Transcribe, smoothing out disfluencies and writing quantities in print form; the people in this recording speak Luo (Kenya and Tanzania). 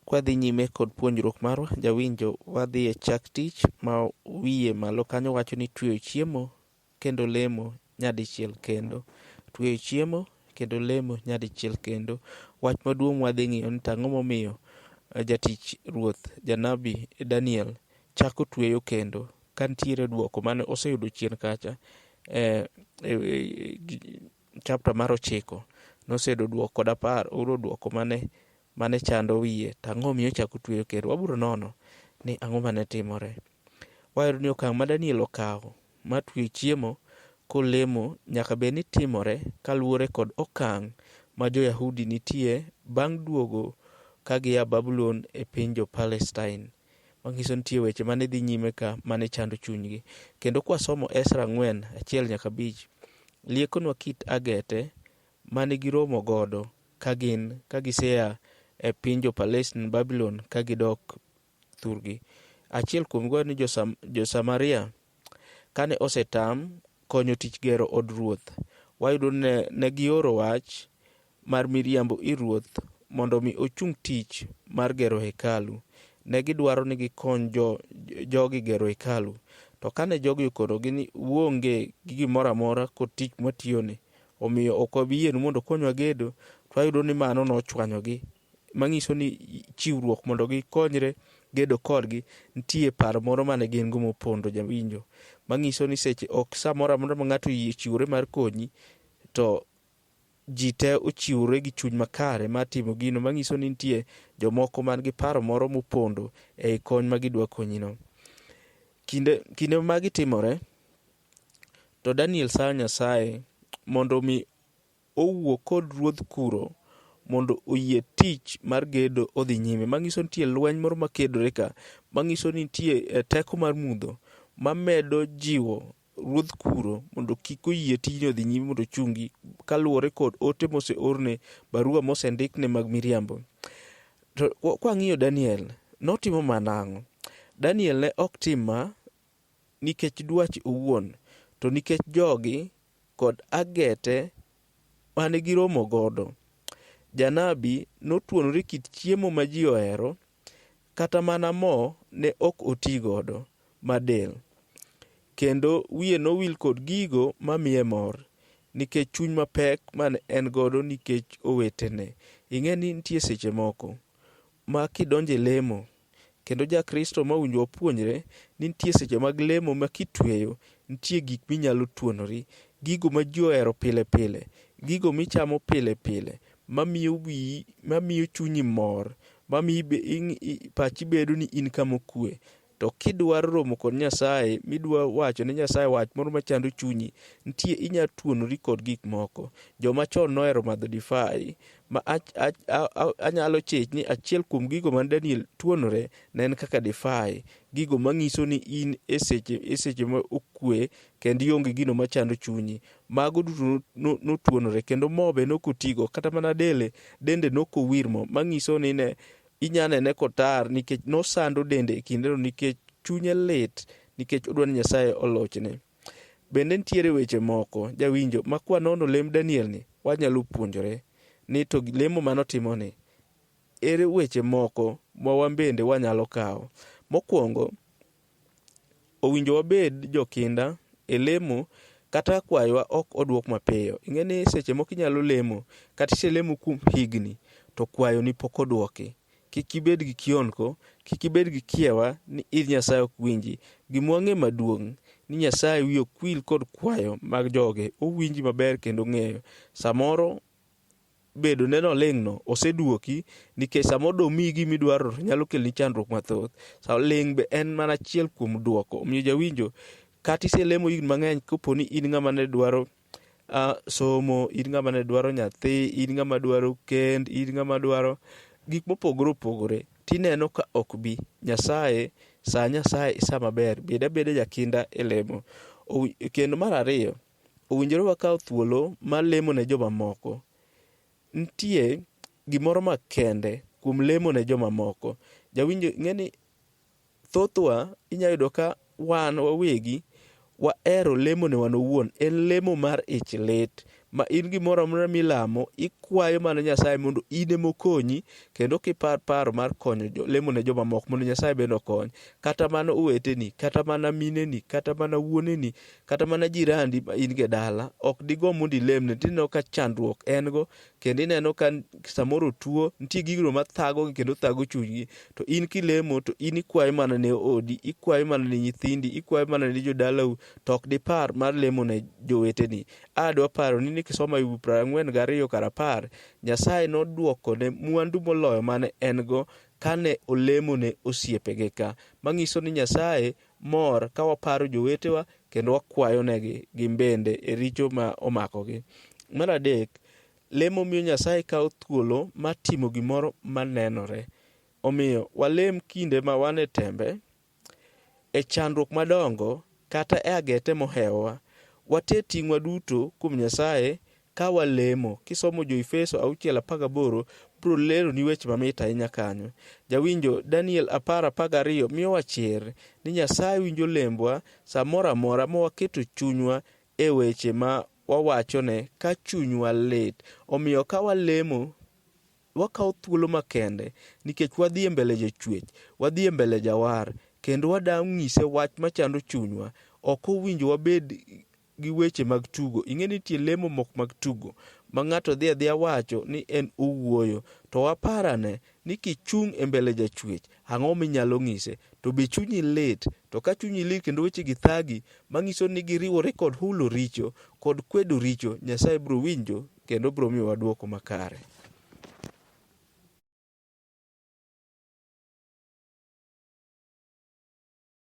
Kwadhi nyime kod puonjruok marwa, jawinjo, wadhi e chak tich ma wiye malo kanyo wacho ni tweyo chiemo kendo lemo nyadichiel kendo. Tweyo chiemo kendo lemo nyadichiel kendo. Wach maduong' mwadhi ng'iyo ni to ang'o momiyo jatich ruoth janabi Daniel chako tweyo kendo ka nitiere duoko mane oseyudo chien kacha e chapter mar 9 noseyudo duoko kod 10 oyudo duoko mane chando wiye to ang'o miyo ochako tweyo kendo. Wabiro nono ni ang'o mane timore. Wayudo ni okang' ma Daniel okawo mar tweyo chiemo kolemo nyaka bed ni timore kaluwore kod okang' ma jo-Yahudi nitie bang' duogo ka gia Babulon e piny jo-Palestine. Manyiso nitie weche mane dhi nyime ka mane chando chunygi. Kendo kwasomo Ezra 4:1 nyaka 5, liekonwa kit agete mane giromo godo ka gin ka gisea e piny jo-Palestine Babulon ka gidok thurgi. Achiel kuom go ni jo-Samaria kane osetam konyo tich gero od ruoth, wayudo ne gioro wach mar miriambo ir ruoth mondo mi ochung tich mar gero hekalu. Ne gidwaro ni gikony jogi gero hekalu. To kane jogi okonogi ni uonge gi gimoro amora kod tich mwatiyoni, omiyo ok wabi yienu mondo okonywa gedo, to wayudo ni mano nochwanyogi. Manyiso ni chiwruok mondo gikonyre gedo kodgi nitie paro moro mane gin go mopondo jawinjo. Manyiso ni seche ok samoro amora ma ng'ato oyie chiwore mar konyi, to ji te ochiwore gi chuny makare mar timo gino. Manyiso ni nitie jomoko man gi paro moro mopondo ei kony ma gidwa konyino. Kinde magi timore, to Daniel sayo Nyasaye mondo mi owuo kod ruodh Kuro mondo oyie tich mar gedo odhi nyime. Manyiso nitie lweny moro makedore ka, manyiso ni nitie teko mar mudho mamedo jiwo ruodh Kuro mondo kik oyie tijni odhi nyime mondo ochungi kaluwore kod ote moseorne, barua mosendikne mag miriambo. To kwang'iyo Daniel, notimo mana ang'o? Daniel ne ok tim ma nikech dwache owuon, to nikech jogi kod agete mane giromo godo. Janabi notuonore kit chiemo ma ji ohero, kata mana mo ne ok oti godo madel. Kendo wiye nowil kod gigo mamiye mor, nikech chuny mapek mane en godo nikech owetene. Ing'e ni nitie seche moko ma kidonjo e lemo, kendo ja-Kristo ma owinjo wapuonjre ni nitie seche mag lemo ma kitweyo nitie gik minyalo tuonori, gigo ma ji ohero pile pile, gigo michamo pile pile, mamiyo wiyi, mamiyo chunyi mor, mamiyo pachi bedo ni in kama okwe. To kidwaro romo kod Nyasaye, midwa wacho ne Nyasaye wach moro machando chunyi, nitie inya tuonori kod gik moko. Joma chon nohero madho divai, ma anyalo chich ni achiel kuom gigo man Daniel tuonore ne en kaka divai, gigo manyiso ni in e seche ma okwe kendo ionge gino machando chunyi. Mago duto notuonore kendo mo be nokotigo, kata mana dende nokowir mo, manyiso ni ne inya nene kotar nikech nosando dende e kindeno nikech chunye lit nikech odwa ni Nyasaye olochne. Bende nitiere weche moko jawinjo ma kwanono lemb Daniel ni wanyalo puonjore ni to lemo manotimo ni ere weche moko ma wan bende wanyalo kawo. Mokwongo, owinjo wabed jokinda e lemo kata kwayowa ok odwok mapiyo. Ing'e ni seche moko inyalo lemo kata iselemo kuom higni to kwayoni pok odwoki. Kik ibed gi kionko, kik ibed gi kiewa ni in Nyasaye ok winji. Gima wang'e maduong' ni Nyasaye wiye ok wil kod kwayo mag joge. Owinji maber kendo ong'eyo. Samoro bedo ne noling' no oseduoki nikech samoro domiyi gima idwaro to nyalo keloni chandruok mathoth. Ling' be en mana achiel kuom duoko. Omiyo jawinjo, kata iselemo higni mang'eny kopo ni in ng'ama ne dwaro somo, in ng'ama ne dwaro nyathi, in ng'ama dwaro kend, in ng'ama dwaro gik mopogore opogore, tineno ka ok bi. Nyasaye, sa Nyasaye e sa maber. Bed abeda jakinda e lemo. Kendo mar ariyo, owinjore wakaw thuolo mar lemo ne jomamoko. Nitie gimoro makende kuom lemo ne jomamoko. Jawinjo ing'e ni thothwa inya yudo ka wan wawegi wahero lemo ne wan owuon. En lemo mar ich lit. Ma in gimoro amora milamo, ikwayo mana Nyasaye mondo in ema okonyi, kendo kipar paro mar konyo jo, lemo ne jomamoko mondo Nyasaye bende okony. Kata mana oweteni, kata mana mineni, kata mana wuoneni, kata mana jirandi ma in go e dala, ok digo mondo ilemne. Tineno ka chandruok en go, kendo ineno ka samoro tuo, nitie gigo mathagogi kendo thago chunygi. To in kilemo to in ikwayo mana ne odi, ikwayo mana ne nyithindi, ikwayo mana ne jodalau, to ok dipar mar lemo ne joweteni. Adwa paro ni kisomo Ayub 42 kar 10, Nyasaye noduokone mwandu moloyo mane en go kane olemo ne osiepege ka. Manyiso ni Nyasaye mor ka waparo jowetewa kendo wakwayonegi gin bende e richo ma omakogi. Mar adek, lemo miyo Nyasaye kawo thuolo mar timo gimoro manenore. Omiyo walem kinde ma wan e tembe, e chandruok madongo, kata e agete mohewowa. Water ting'wa duto kuom Nyasaye ka walemo. Kisomo Jo-Efeso 6:18 biro leroni weche mamit ahinya kanyo. Jawinjo, Daniel 10:12 miyowa chir ni Nyasaye winjo lembwa samoro amora ma waketo chunywa e weche ma wawachone ka chunywa lit. Omiyo ka walemo, wakawo thuolo makende nikech wadhi e mbele jachwech, wadhi e mbele jawar, kendo wada nyise wach machando chunywa. Ok owinjo wabed gi weche mag tugo. Ing'e ni nitie lemo moko mag tugo ma ng'ato dhi adhiya wacho ni en owuoyo. To waparane ni kichung' e mbele jachwech, ang'o minyalo ng'ise? To be chunyi lit? To ka chunyi lit kendo weche gi thagi, manyiso ni giriwore kod hulo richo, kod kwedo richo, Nyasaye biro winjo kendo biro miyowa duoko makare.